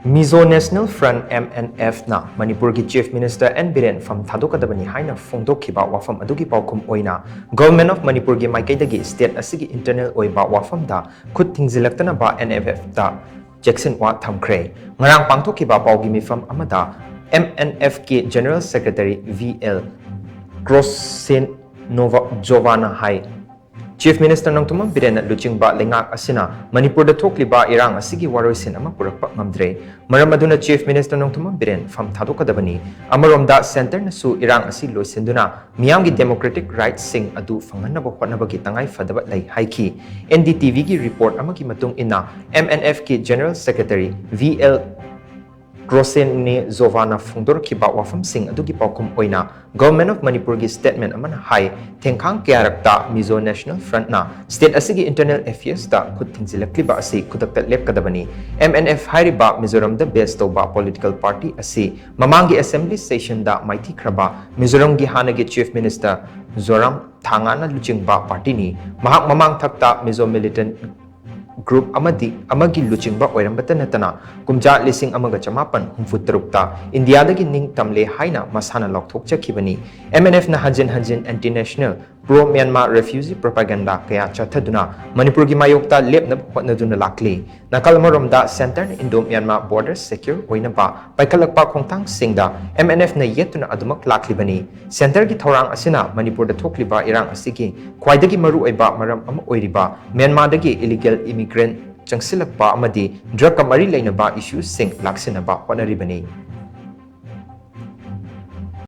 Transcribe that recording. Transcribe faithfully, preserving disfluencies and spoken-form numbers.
Mizo National Front, M N F, ꯅ ꯃꯅꯤꯄꯨꯔꯒꯤ Chief Minister N Biren ꯐꯝ ꯊꯥꯗꯣꯛꯀꯗꯕꯅꯤ ꯍꯥꯏꯅ ꯐꯣꯡꯗꯣꯛꯈꯤꯕ ꯋꯥꯐꯝ ꯑꯗꯨꯒꯤ ꯄꯥꯎꯈꯨꯝ ꯑꯣꯏꯅ Government of ꯃꯅꯤꯄꯨꯔꯒꯤ ꯃꯥꯏꯀꯩꯗꯒꯤ state ꯑꯁꯤꯒꯤ internal ꯑꯣꯏꯕ ꯋꯥꯐꯝꯗ ꯈꯨꯠ ꯊꯤꯡꯖꯤꯜꯂꯛꯇꯅꯕ N F F ꯇ ꯆꯦꯛꯁꯤꯟꯋꯥ ꯊꯝꯈ꯭ꯔꯦ꯫ ꯉꯔꯥꯡ ꯄꯥꯡꯊꯣꯛꯈꯤꯕ ꯄꯥꯎꯒꯤ ꯃꯤꯐꯝ ꯑꯃꯗ M N F ꯀꯤ General Secretary V L ꯀ꯭ꯔꯣꯁꯦꯅꯣꯚ ꯖꯣꯚꯥꯅ ꯍꯥꯏ, Chief Minister ꯅꯣꯡꯊꯣꯝꯕꯝ ꯕꯤꯔꯦꯟꯅ ꯂꯨꯆꯤꯡꯕ ꯂꯩꯉꯥꯛ ꯑꯁꯤꯅ ꯃꯅꯤꯄꯨꯔꯗ ꯊꯣꯛꯂꯤꯕ ꯏꯔꯥꯡ ꯑꯁꯤꯒꯤ ꯋꯥꯔꯣꯏꯁꯤꯟ ꯑꯃ ꯄꯨꯔꯛꯄ ꯉꯝꯗ꯭ꯔꯦ꯫ ꯃꯔꯝ ꯑꯗꯨꯅ Chief Minister ꯅꯣꯡꯊꯣꯝꯕꯝ ꯕꯤꯔꯦꯟ ꯐꯝ ꯊꯥꯗꯣꯛꯀꯗꯕꯅꯤ꯫ ꯑꯃꯔꯣꯝꯗ centre ꯅꯁꯨ ꯏꯔꯥꯡ ꯑꯁꯤ ꯂꯣꯏꯁꯤꯟꯗꯨꯅ ꯃꯤꯌꯥꯝꯒꯤ democratic right ꯁꯤꯡ ꯑꯗꯨ ꯐꯪꯍꯟꯅꯕ ꯍꯣꯠꯅꯕꯒꯤ ꯇꯉꯥꯏ ꯐꯗꯕ ꯂꯩ ꯍꯥꯏꯈꯤ꯫ N D T V ꯒꯤ report ꯑꯃꯒꯤ ꯃꯇꯨꯡ ꯏꯟꯅ, M N F ꯀꯤ General Secretary V L ꯀ꯭ꯔꯣꯁꯦꯅꯦꯖꯣꯚꯥꯅ ꯐꯣꯡꯗꯣꯔꯛꯈꯤꯕ ꯋꯥꯐꯝꯁꯤꯡ ꯑꯗꯨꯒꯤ ꯄꯥꯎꯈꯨꯝ ꯑꯣꯏꯅ Government of ꯃꯅꯤꯄꯨꯔꯒꯤ statement ꯑꯃꯅ ꯍꯥꯏ, ꯊꯦꯡꯈꯥꯡ ꯀꯌꯥꯔꯛꯇ Mizo National Front ꯅ state ꯑꯁꯤꯒꯤ internal affairs ꯇ ꯈꯨꯠ ꯊꯤꯡꯖꯤꯜꯂꯛꯂꯤꯕ ꯑꯁꯤ ꯈꯨꯗꯛꯇ ꯂꯦꯞꯀꯗꯕꯅꯤ꯫ M N F ꯍꯥꯏꯔꯤꯕ ꯃꯤꯖꯣꯔꯥꯝꯗ base ꯇꯧꯕ political party ꯑꯁꯤ ꯃꯃꯥꯡꯒꯤ assembly session ꯗ ꯃꯥꯏꯊꯤꯈ꯭ꯔꯕ ꯃꯤꯖꯣꯔꯥꯝꯒꯤ ꯍꯥꯟꯅꯒꯤ Chief Minister ꯖꯣꯔꯥꯝ ꯊꯥꯡꯒꯥꯅ ꯂꯨꯆꯤꯡꯕ party ꯅꯤ꯫ ꯃꯍꯥꯛ ꯃꯃꯥꯡ ꯊꯛꯇ Mizo militant group ꯑꯃꯗꯤ ꯑꯃꯒꯤ ꯂꯨꯆꯤꯡꯕ ꯑꯣꯏꯔꯝꯕꯇ ꯅꯠꯇꯅ, ꯀꯨꯝꯖꯥ ꯂꯤꯁꯤꯡ ꯑꯃꯒ ꯆꯃꯥꯄꯟ ꯍꯨꯝꯐꯨ ꯇꯔꯨꯛꯇ ꯏꯟꯗꯤꯌꯥꯗꯒꯤ ꯅꯤꯡ ꯇꯝꯂꯦ ꯍꯥꯏꯅ ꯃꯁꯥꯅ ꯂꯥꯎꯊꯣꯛꯆꯈꯤꯕꯅꯤ꯫ M N F ꯅ ꯍꯟꯖꯤꯟ ꯍꯟꯖꯤꯟ anti national, pro Myanmar refugee propaganda ꯀꯌꯥ ꯆꯠꯊꯗꯨꯅ ꯃꯅꯤꯄꯨꯔꯒꯤ ꯃꯥꯌꯣꯛꯇ ꯂꯦꯞꯅꯕ ꯍꯣꯠꯅꯗꯨꯅ ꯂꯥꯛꯂꯤ꯫ ꯅꯥꯀꯜ ꯑꯃꯔꯣꯝꯗ centre ꯅ Indo Myanmar border secure ꯑꯣꯏꯅꯕ ꯄꯥꯏꯈꯠꯂꯛꯄ ꯈꯣꯡꯊꯥꯡꯁꯤꯡꯗ M N F ꯅ ꯌꯦꯠꯇꯨꯅ ꯑꯗꯨꯃꯛ ꯂꯥꯛꯂꯤꯕꯅꯤ꯫ Centre ꯒꯤ ꯊꯧꯔꯥꯡ ꯑꯁꯤꯅ ꯃꯅꯤꯄꯨꯔꯗ ꯊꯣꯛꯂꯤꯕ ꯏꯔꯥꯡ ꯑꯁꯤꯒꯤ ꯈ꯭ꯋꯥꯏꯗꯒꯤ ꯃꯔꯨꯑꯣꯏꯕ ꯃꯔꯝ ꯑꯃ ꯑꯣꯏꯔꯤꯕ ꯃ꯭ꯌꯥꯟꯃꯥꯔꯗꯒꯤ illegal immigrant ꯆꯪꯁꯤꯜꯂꯛꯄ ꯑꯃꯗꯤ drug ꯀ ꯃꯔꯤ ꯂꯩꯅꯕ issue ꯁꯤꯡ ꯂꯥꯛꯁꯤꯟꯅꯕ ꯍꯣꯠꯅꯔꯤꯕꯅꯤ꯫